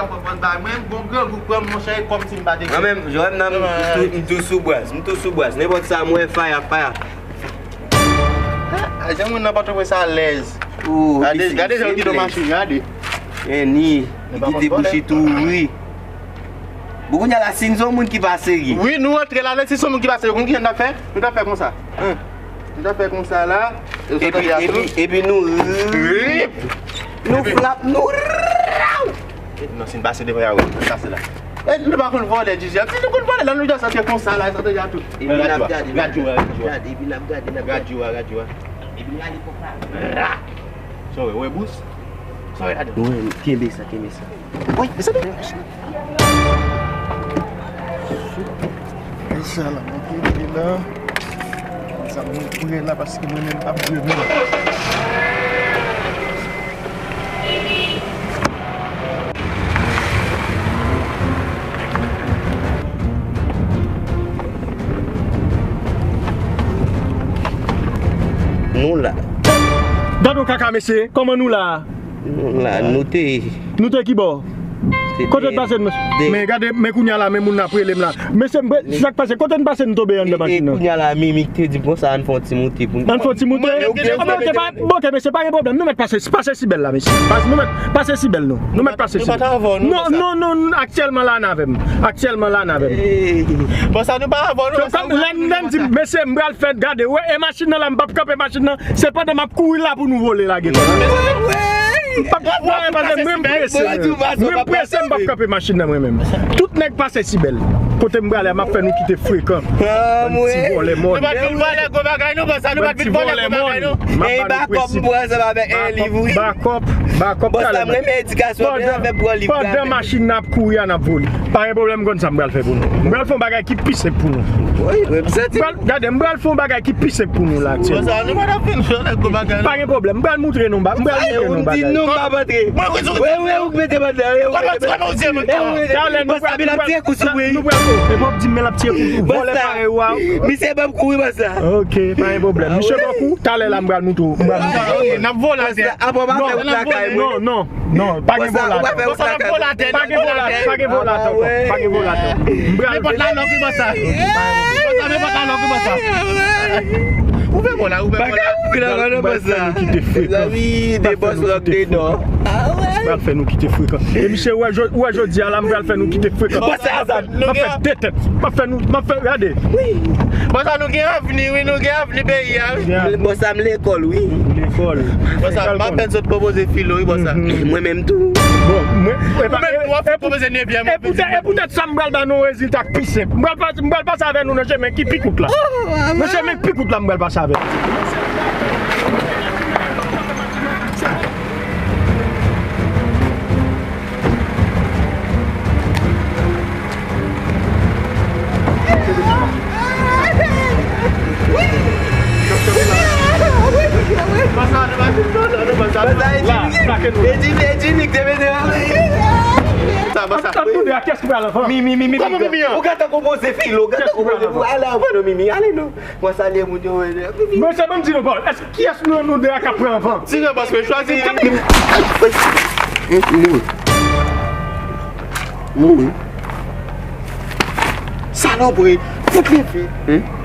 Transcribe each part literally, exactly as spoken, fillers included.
Mwen, bon grangou pran m, monchè, e kòmsi m pa te... Mwen menm, jwenn nan, m tou, m tou sou bras, m tou sou bras. Nenpòt sa, mwen faya, faya. Ah, jan moun nan Pòtoprens alèz. Gade, gade jan l kite machin, gade. Eni, li kite bouch li tou ouvri. Bon, kounye a la, si n se yon moun ki pa serye. Wi, nou antre la, si se yon moun ki pa serye, konn kijan n ta fè? Nou ta fè konsa. Hein? Nou ta fè konsa la. Epi, epi, epi nou rip. Nou frap, nou raw. Non, si n pase devan y a wè, n pase la. E, nou pa konn vòlè, Jiji. Si nou konn vòlè, la nou deja sante konsa la, sante deja tou. Epi n ap gade, n ap gade, epi n ap gade, n ap gade. Gad yo a, gad yo a. Epi n rale kòk la. Ra! Sa w wè, wè bous? Sa w wè ladan? Wi, kenbe sa, kenbe sa. Wi, men sa te. E sa la, mwen kenbe la. Sa mwen pre la paske mwen menm pa pre menm. Nou la. Gad yon kaka, mesye. Kòman nou la? Nou la, nou te... Nou te ki bò? Kote n pase n? Men gade, men kounye a la, men moun nan ap rele m la. Mesye, m, sa k pase? Kote n pase n tonbe anndan machin nan? Kounye a la, Mimi te di m konsa, ann fè yon ti moute pou n... Ann fè yon ti moute? Bon, ok, mesye, pa gen pwoblèm. Nou mèt pase, pase si bèl la, mesye. Pas, nou mèt pase si bèl, nou. Nou mèt pase si bèl. Non, non, non, aktyèlman la, n avè m. Aktyèlman la, n avè m. Bon, sa nou pa avè w, non. Lè m di, mesye, m pral fè, gade, wè, e machin nan la, m p ap kanpe machin nan. Se pandan m ap kouri la pou nou vole lage kò. M p ap, mwen prese, mwen prese, m p ap kanpe machin nan mwen menm. Tout nèg pase si bèl. Kote m prale a, m ap fè nou kite frekan. Bann ti vòlè mòn. Nou pa t vin vòlè gwo bagay, non, bòs la, nou pa t vin vòlè gwo bagay, non. M ap ba nou prensip. Bakòp, bakòp, talè. Pandan machin nan ap kouri a, n ap vole. Pa gen pwoblèm, m konn sa m pral fè pou nou. M pral fè yon bagay ki pi senp pou nou. Wi, wi, m santi. M pral, gade, m pral fè yon bagay ki pi senp pou nou la, aktyèlman. Bon, sa, nou pa t ap fin fè nèg gwo bagay, non. Pa gen pwoblèm, m pral moutre nou, m pral moutre nou bagay. Ou di nou m p ap antre. Mwen, mwen, mwen. Wi, wi, ou k mete m anndan, wi, ou k mete m anndan. Talè, nou pral, nou pral, nou pral, nou pral, e w ap di m men l ap tire kout, vòlè parèy ou a. Misye ban m kou, wi, bòs la. Ok, pa gen pwoblèm. Misye ban kou, talè la, m pral moutre w, m pral moutre w. N ap vole atè. Apre w pa fè wout lakay mwen. Non, non. Non, pa gen vòlè atè. Bòs la, n ap vole atè, n ap vole atè. Pa gen vòlè atè ankò, pa gen vòlè atè ankò. M pral... Nenpòt la lòk wi, bòs la. Bòs la, nenpòt la lòk wi, bòs la. Ouvè bò la, ouvè bò la. M pral fè nou kite frekan. M pral fè nou kite frekan. M pral fè nou kite frekan. E misye, ou wè jodi a la, m pral fè nou kite frekan. Bòs la, m ap fè de tèt. M ap fè nou, m ap fè, gade. Bòs la, nou gen avni, wi, nou gen avni peyi a, wi. Bòs la, m lekòl, wi. Lekòl. Bòs la, m apèn sot pwopoze filo, wi, bòs la. Mwen menm tou. Bon, mwen, e pa, e, e, e poutèt, e poutèt sa, m pral ba nou yon rezilta ki pi senp. M pral pa-, m pral pase avè nou nan chemen ki pi kout la. Nan chemen ki pi kout la, m pral pase avè nou. Sa, sa. Mimi, Mimi, Mimi. Kòman Mimi an? Ou gentan konpoze filo, ou gentan konpoze pou ale anvan nou, Mimi. Ale nou. Mwen salye moun yo, Mimi. Mesye, ban m di nou pawòl. Èske kiyès nan nou de a k ap pran van? Tire bòs mwen, chwazi. Mouri. Mouri. Salopri. Fout leve.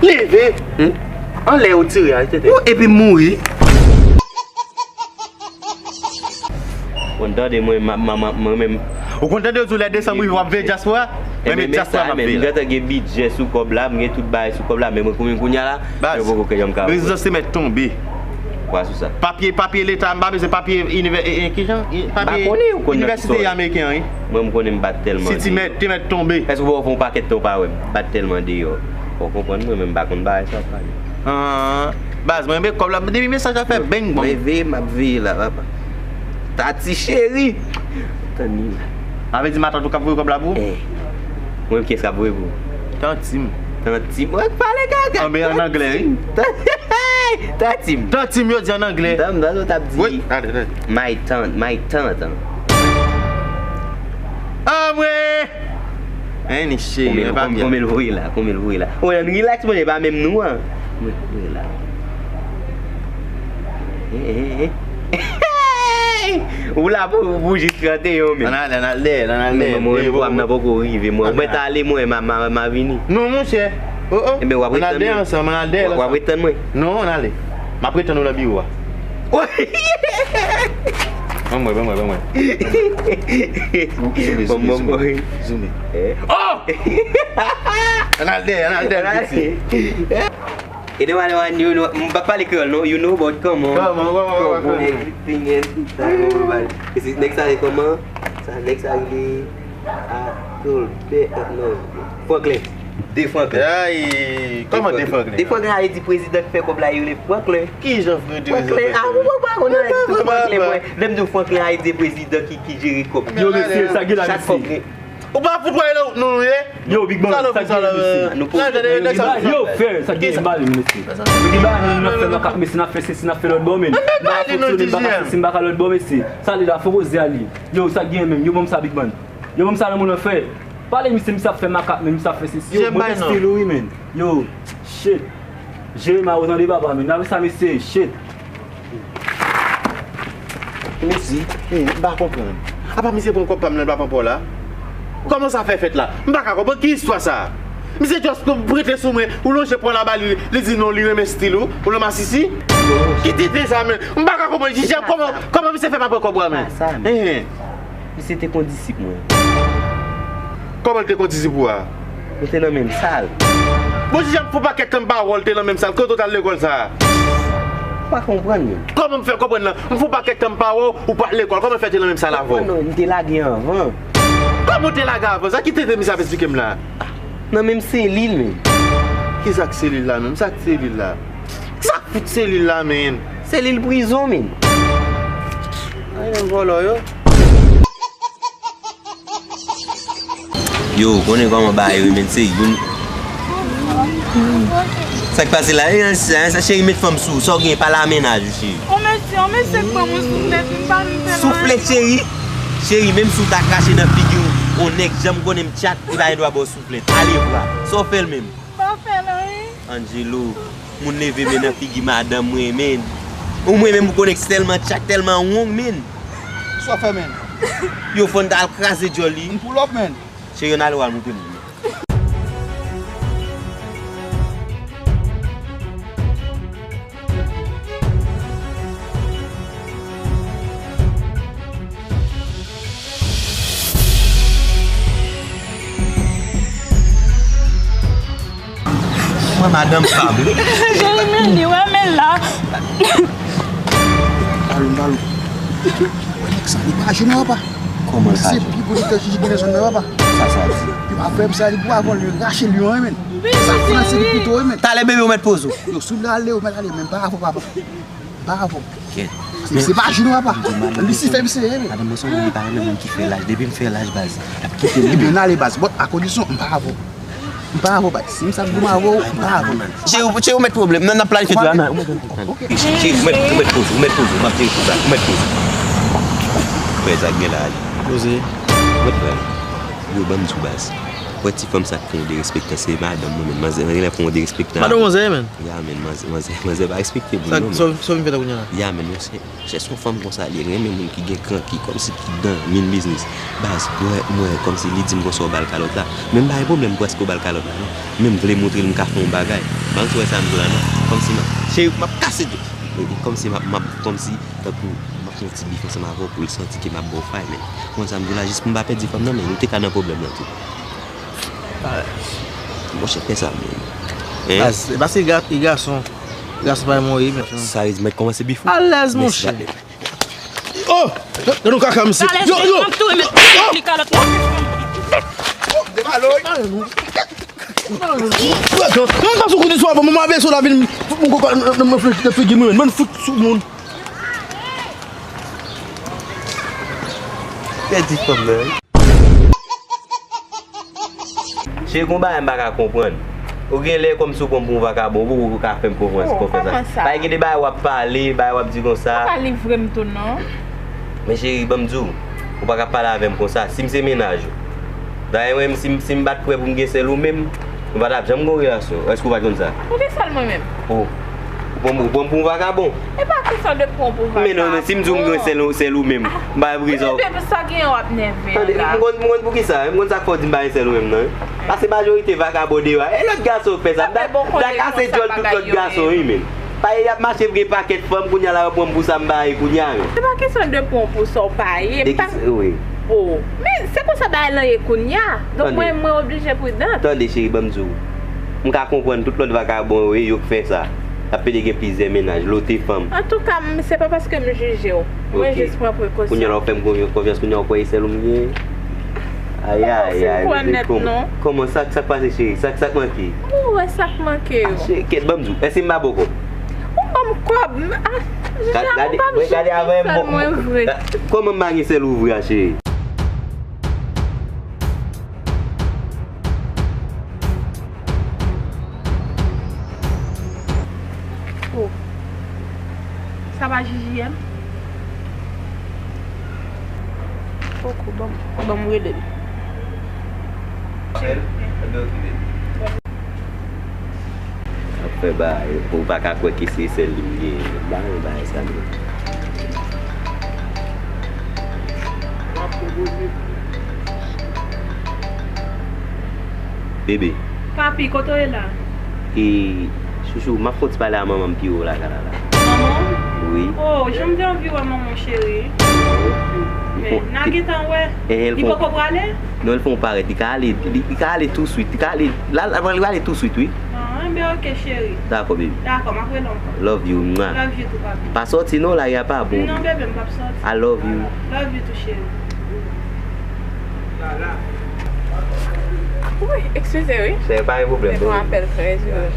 Leve. Anlè yo tire a, tete. Epi mouri. Ou konn tande mwen, mwen menm. Ou konn tande yo di w lè desanm rive w ap veye dyaspora? Mwen menm dyaspora m ap veye la. M gentan gen bidjè sou kòb la, m gen tout bagay sou kòb la, men mwen kounye, kounye a la, mwen poko janm ka wè. Rezidans te mèt tonbe. Kwa sou sa? Papye, papye leta, m pa bezwen papye inivè-, e, e, kijan? Papye inivèsite ameriken an, wi. Mwen, m konnen m pa t tèlman deyò. City mèt, te mèt tonbe. Èske w pa wè yon pakèt tan w pa wè m? M pa t tèlman deyò. Ou konprann, mwen menm m pa konn bagay sa w ap pale. Baz, mwen renmen kòb la. Depi mesaj la fè beng, bon. Mwen veye, m ap veye la, papa. Tati cheri. Tann li la. Sa vle di matant ou k ap voye kòb la pou ou? Eh. Mwen, kiyès k ap voye pou ou? Tanti m. Tanti m. Mwen pale gaga. Anben, an anglè, wi. Tanti m. Tanti m, yo di an anglè. Tanti m, sa w t ap di. Wi, tande, tande. My tante, my tante. Anmwe! Anmwe! Anmwe, cheri, konbyen, konbyen l voye la? Konbyen l voye la? O, ann relax, mwen, e pa menm nou an. Anmwe, voye la. Eh, eh, eh. Ou la pou, pou jis trannteyen men. Ann ale, ann al dèyè, ann al dèyè. Mwen, mwen, pwa m nan poko rive, mwen. Mwen t ale, mwen, m a, m a, m a vini. Non, monchè. Oh, oh. Ebyen, w ap ret tann mwen. Ann al dèyè ansanm, ann al dèyè ansanm. W ap ret tann mwen. Non, ann ale. M ap ret tann ou nan biwo a. Ban mwen, ban mwen, ban mwen. Zoome, zoome, zoome. Oh! Ann al dèyè, ann al dèyè, piti. E de wale wan, you know, m pa pale kreyòl non, you know, but come on. Come on, come on, come on. Everything and everybody. E se nèg sa se kòman? Sa nèg sa rele Colbert, non, Franklin. De Franklin. Ay, kòman De Franklin? De Franklin a di prezidan ki fè kòb la, yo rele Franklin. Ki jan Franklin? Franklin, a, ou pa konn anyen sou Franklin, mwen. Lè m di w Franklin a di prezidan ki, ki jere kòb. Yo, mesye, sa gen la, mesye. Ou pa fout wè nou, nou ye? Yo, Big Man, sa k gen, mesye? Yo, frè, sa k gen, m ba li, mesye. Yo, Big Man, nou ap fè makak, mesye, n ap fè sesi, n ap fè lòt bò, men. M pa fout sou li, m pa ka sesi, m pa ka lòt bò, mesye. Sa li la, fò poze a li. Yo, sa k gen menm? Yo, ban m sa, Big Man. Yo, ban m sa nan moun nan, frè. Pale, misye, misye ap fè makak, men misye ap fè sesi. Yo, mwen stil ou, wi, men. Yo, shit. Jere ma ou tande, papa, men. N ap sa, mesye, shit. Mèsi. Hey, m pa konprann. Apa misye pran kòb pa m nan, l pa pran pa w la? Kòman sa fè fèt la? M pa ka konprann ki istwa sa. Misye just prete sou mwen, ou lonje pa w la ba li, li di non, li renmen stil ou, ou nan masisi? Ki tenten sa menm? M pa ka konprann, Jijè, kòman, kòman misye fè pa pran kòb ou a menm? Misye te kon disip mwen. Kòman l te kon disip ou a? Nou te nan menm sal. Bon, Jijè, m fè yon pakèt tan m pa wè w, te nan menm sal. Kote w t al lekòl sa a? Ou pa konprann, menm. Kòman m fè konprann nan? M fè yon pakèt tan m pa wè w, ou pa t lekòl. Kòman fè te nan menm sal avè w? Non, m te lage anvan. Kòman w te lage anvan? Sa ki tenten misye ap esplike m la? Nan menm selil, menm. Ki sa k selil la, menm? Sa k selil la? Sa k fout selil la, menm? Selil prizon, menm. Ay, menm vòlò yo. Yo, ou konnen kòman bagay yo ye, men se youn. Sa k pase la? E, sa, sa, cheri, met fanm sou ou. Sa w gen, pale a mennaj ou, cheri. On mesye, on mesye k ban mwen souflèt, m pa vin fè l anyen. Souflèt, cheri? Cheri, menm si w ta krache nan figi w, on nèg janm konnen m tchat, li pa gen dwa ba w souflèt. Alevwa. Sa w fè l menm? M pa fè l anyen. Angelo, moun leve men nan figi madanm mwen, men. Ou mwen menm ou konnen k tèlman tchat, tèlman wong, men. Sa w fè, men? Yo, fò n t al kraze djòl li. M pull up, men. Cheri, ann ale w al montre m li. Mwen madanm pa m. Cheri, men li, wè, men la. Balon, balon. Wè nèg sa, li pa jwenn, papa. Kòman l pa jwenn? Se pi gwo diktatè ki gen nan zòn nan, papa. Sa sa di? Yo pa fè m sa, li gwo avan, li rache li, wi, men. Sa franse li pito, wi, men. Talè, bebe, ou mèt poze w. Yo, si w vle ale, ou mèt ale, men pa avè w, papa. Pa avè w. Kèt. Se, se pa jwenn, papa. Lisifè misye ye, men. Madanm mwen se yon moun ki pa renmen moun ki fè laj. Depi m fè laj, baz, l ap kite m. Ebyen, n ale, baz. Bon, a kondisyon, m pa avè w. M pa avè w, baz. Si m sa m di m avè w, m pa avè w. Cheri, ou, cheri, ou mèt pwoblèm. Nan, n ap planifye tou la, nan. Cheri, ou mèt, ou mèt poze, ou mèt poze, m ap jere tout sa, ou mèt poze. Frè, sa k gen la, ale. Poze. Ou mèt pale. Yo, ban m di w, baz. Wè ti fanm sa k fè yon derespektan, se madanm mwen menm. Manzè, manzè, lè fè yon derespektan. Madanm manzè, men. Ya, men, manzè, manzè, manzè pa respekte moun, non, men. Sa, sa w vin fè la kounye a la? Ya, men, yon sè. Chè se yon fanm konsa, li renmen moun ki gen kran, ki kòmsi ki dan mil biznis. Baz, mwen, mwen, kòmsi li di m konsa w ba l kalòt la. Men m pa gen pwoblèm prèske w ba l kalòt la, non. Men m vle montre l m ka fè yon bagay. Ban m wè sa m di w la, non. Kòmsi m ap, cheri, m ap kase djòl. Kòmsi m ap, m ap, kòmsi, tankou, m ap fè yon ti bif ansanm avè w pou l santi ke m ap ba w fay, men. Konn sa m di w la, jis pou m pa pèdi fanm nan, men nou te ka nan pwoblèm nan tou. Monchè, fè sa, men. Hein? Baz, e pa se ga-, e gason. Gason pa mori, men. Sa vle di, mèt kòmanse bif ou? Alèz, monchè. Oh! Gade nou kaka, misye. Yo, yo! M ap touye mèt li kalòt la. Mwen pa sou kote sou avan, mwen ap beso la vin, mwen fout nan figi mwen, mwen fout sou moun. Pèdi fanm nan. Cheri, gon bagay m pa ka konprann. Ou gen lè kòmsi w pran m pou yon vakabon, ou poko ka fè m konfyans, konfyans la. Pa gen de bagay w ap pale, bagay w ap di konsa. Ou pa livre m tou non. Men cheri, ban m di w, ou pa ka pale avè m konsa. Si m se mennaj ou. Dayè mwen menm, si m, si m pa t prè pou m gen sèl ou menm, nou pa t ap janm gen yon relasyon. Èske ou pa t konn sa? Ou gen sèl mwen menm? Oh. Pran m, pran m pou yon vakabon. E pa kesyon de pran w pou vakabon. Men non, men si m di w m gen sèl, sèl ou menm, m pa gen rezon. Ou gen sa gen w ap nève la. Tande, m konn, m konn poukisa, m konn sa k fè w di m pa gen sèl ou menm nan. Paske majorite vakabon deyò a, e lòt gason k fè sa. M ta, m ta kase djòl tout lòt gason, wi, men. Pa y ap mache vre pakèt fanm, kounye a la yo pran m pou sa m pa ye kounye a, men. Se pa kesyon de pran w pou sa w pa ye. M pa, wi. Oh. Men se konsa bagay lan ye kounye a. Donk mwen, mwen oblije pridan. Tande, cheri, ban m di w. M ka konprann tout lòt vakabon yo ye, yo k fè sa. Y ap pede gen plizyè mennaj, lote fanm. Antouka, m, se pa paske m jije w. Mwen jis pran prekosyon. Kounye a la w fè m konfyans, kounye a w kwè e sèl ou m gen. Ay, ay, ay, bebe, kòman, kòman, sa, sa k pase, cheri? Sa, sa k manke? Ou wè sa k manke yo. Ah, cheri, kèt, ban m di w, èske m pa ba w kòb? Ou ban m kòb. Ah, Jiji, ou pa m jwenn sèl mwen vre. Kòman m pa gen sèl ou vre a, cheri? Oh. Sa pa J J M? Poko, ban m, ban m rele l. Apèl? Ebyen, okipe. Ap fè bagay, ou pa ka kwè ke se sèl li m genyen. Ba mwen bagay sa non. Bebe. Papi, kote w ye la? E, chouchou, m ap fon ti pale a manman m pi wo lakay la la. Manman w? Wi. Oh, jan m te anvi wè manman w, cheri. Men, n a gentan wè. Li poko prale? Non, li fon parèt. Li ka ale, li, li ka ale tou swit. Li ka ale, la, la, li prale tou swit, wi. Ah, enben, oke, cheri. Dakò, baby. Dakò, m ap rele w ankò. Love you, mwa. Love you too, papi. Pa sòti non, lari a pa bon. Non, bebe, m p ap sòti. I love you. Love you too, cheri. Wi, eskize, wi. Se pa yon pwoblèm, non. Se yon apèl trè ijan.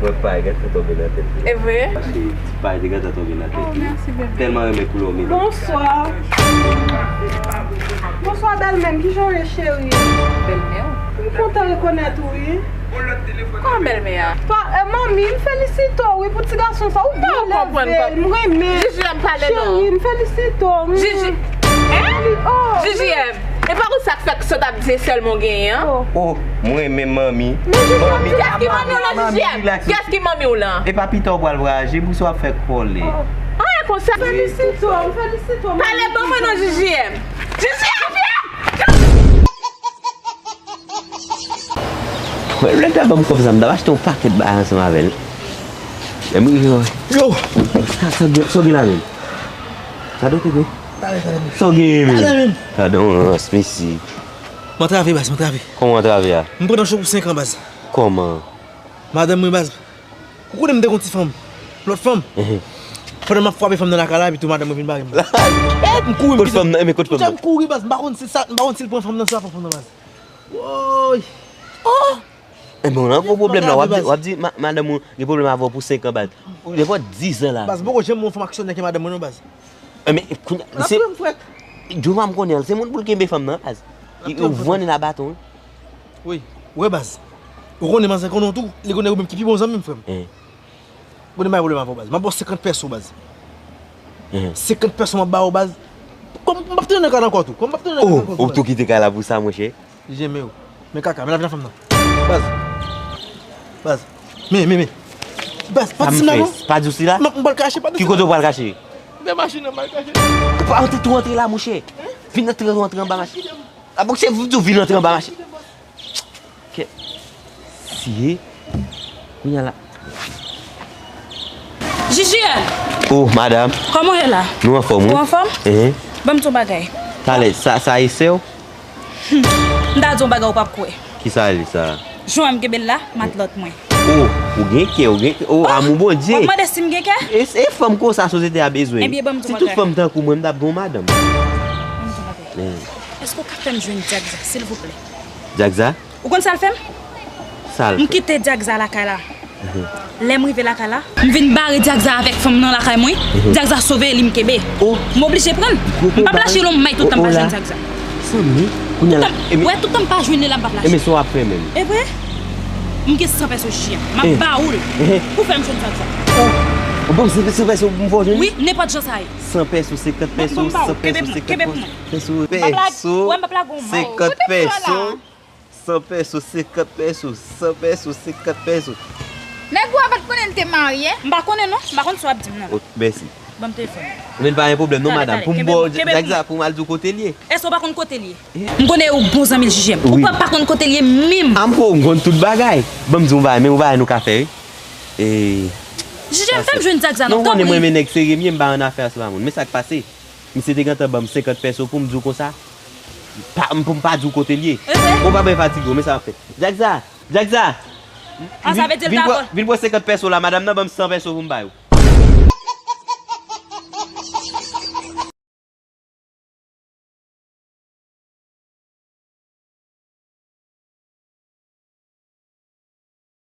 Mwen pa gentan tonbe nan tèt li. E vre? Paske ti paj li gentan tonbe nan tèt li. Oh, mèsi, bebe. Tèlman renmen koulè w, men. Bonswa. Bonswa, bèlmè m. Kijan w ye, cheri? Bèlmè w? M kontan rekonèt ou, wi. Kòman bèlmè a? Pa, eh, manmi, m felisite w, wi, pou ti gason sa. Ou byen leve, m renmen. Jiji, m pale non. Cheri, m felisite w, wi. Jiji. Hein? Oh, Jiji, wi. M. E pa konn sa k fè k sot ap di se sèlman w genyen an. Oh. Oh, m renmen manmi. Men Jiji, manmi. Kiyès ki manmi w lan, Jiji? Kiyès ki manmi w lan? E pa pita w pral vwayaje, pou sa w ap fè kòlè. Oh. Anyen konsa. M felisite w, m felisite w, manmi. Pale ban mwen non, Jiji. Jiji, Jiji! Wè, lè l ta ban m kòb sa, m t ap achte yon pakèt bagay ansanm avè l. Lè m rive, wè. Yo! Sa, sa, sa w gen la menm? Sa dote vre? Talè, talè menm. Sa w gen menm? Talè menm. Gade yon rans, mesi. M antrave, baz, m antrave. Kòman w antrave a? M pran nan cho pou senk an, baz. Kòman? Madanm mwen, baz. Ou konnen m te gon ti fanm. Lòt fanm. Mhm. Pandan m ap frape fanm nan lakay la, epi tou madanm mwen vin bare m. M kouri, m kite. Kot fanm nan? Men kot fanm nan? M kouri, baz. M pa konn si sa, m pa konn si l pran fanm nan, si l pa pran fanm nan, baz. Woy! Oh! Enben, w nan gwo pwoblèm la. W ap di, w ap di ma-, madanm ou gen pwoblèm avè w pou senk an, baz. Ou devan diz an la. Baz, m poko janm wè yon fanm aksyonè ke madanm mwen, non, baz. Enben, kounye a, se. Jova m konnen l, se moun pou l kenbe fanm nan, baz. Ou vann l a baton, wi. Wi, ou wè baz. Ou konnen manzè konnen w tou, li konnen ou menm ki pi bon zanmi m, frè m. Hein. Bon, m bay pwoblèm avè w, baz. M ap ba w senkant pèso, baz. Hein. Senkant pèso m ap ba w, baz. Kòm m p ap tounen nan kay la ankò tou. Kòm m p ap tounen nan kay la ankò tou, baz. Oh, ou tou kite kay la pou sa, monchè? Jeme w. Men kaka, men lavi nan fanm nan. Baz. Baz. Men, men, men. Baz, pa di sila non. Pa di sila? M ap, m pral kache, pa di sila. Ki kote w pral kache? Nan machin nan, m pral kache. Ou pa antre tou antre la, monchè. Vin antre tou antre anba machin. A bon, se vin tou vin antre anba machin. Kè. Siye. Kounye a la. Jiji! Oh, madam. Kòman w ye la? Nou anfòm, wi. Ou anfòm? Ehe. Ban m di w yon bagay. Talè, sa, sa e sè w? Hmm. M ta di w yon bagay ou p ap kwè. Kisa l ye sa? Jan m kenbe l la, matlòt mwen. Oh, ou gen kè, ou gen kè. Oh, amou Bondye. W ap mande si m gen kè? E, e fanm konsa sosyete a bezwen. Ebyen, ban m di w yon bagay. Si tout fanm tankou mwen, m t ap gen yon madanm. Ban m di w yon bagay. Èske w ka fè m jwenn Dyakza, silvouplè? Dyakza? Ou konn sa l fè m? Sa l fè? M kite Dyakza lakay la. Mhm. Lè m rive lakay la, m vin bare Dyakza avèk fanm nan lakay mwen. Mhm. Dyakza sove li, m kenbe. Oh. M oblije pran l. M p ap lache l yon may tout tan m pa jwenn Dyakza. Zanmi, kounye a la. Wè, tout tan m pa jwenn li la, m p ap lache. Enben, sa w ap fè menm? E vre? M gen san pèso, Jiji. M ap ba ou l pou fè m jwenn Dyakza. Oh. Bon, se, se pèso m fò jwenn? Wi, nenpòt jan sa ye. San pèso, senkant pèso, san pèso, senkant pèso, pèso, senkant pèso. San pèso, senkant pèso, san pèso, senkant pèso. Nèg ou a pa t konnen l te marye? M pa konnen non, m pa konn sa w ap di m nan. Ok, mèsi. Ban m telefòn. Men pa gen pwoblèm non, Talè, madanm. talè, Pou m kenbe ba pou, w kenbe pou. Zagza pou m al di w kote l ye. Èske w pa konn kote l ye? M konnen ou bon zanmi l, Jijèm. Ou Wi. pa, pa konn kote l ye menm. A m kwè w, m konn tout bagay. Ban m di w yon bagay, men yon bagay nou ka fè, wi. E, Jijèm, fè m jwenn Zagza non, nou konnen mwen tanpri. Men nèg serye m ye, m pa nan afè sa moun. Men sa k pase? Misye te gentan ban m senkant pèso pou m di w konsa. Pa, m, pou m pa di w kote l ye. Eh, eh. Ou pa byen fatige w, men sa m ap fè. Zagza! Zagza! An sa vle di l Vin ta pran, bon. Vin pran senkant pèso la, madanm nan ban m san pèso pou m bay ou.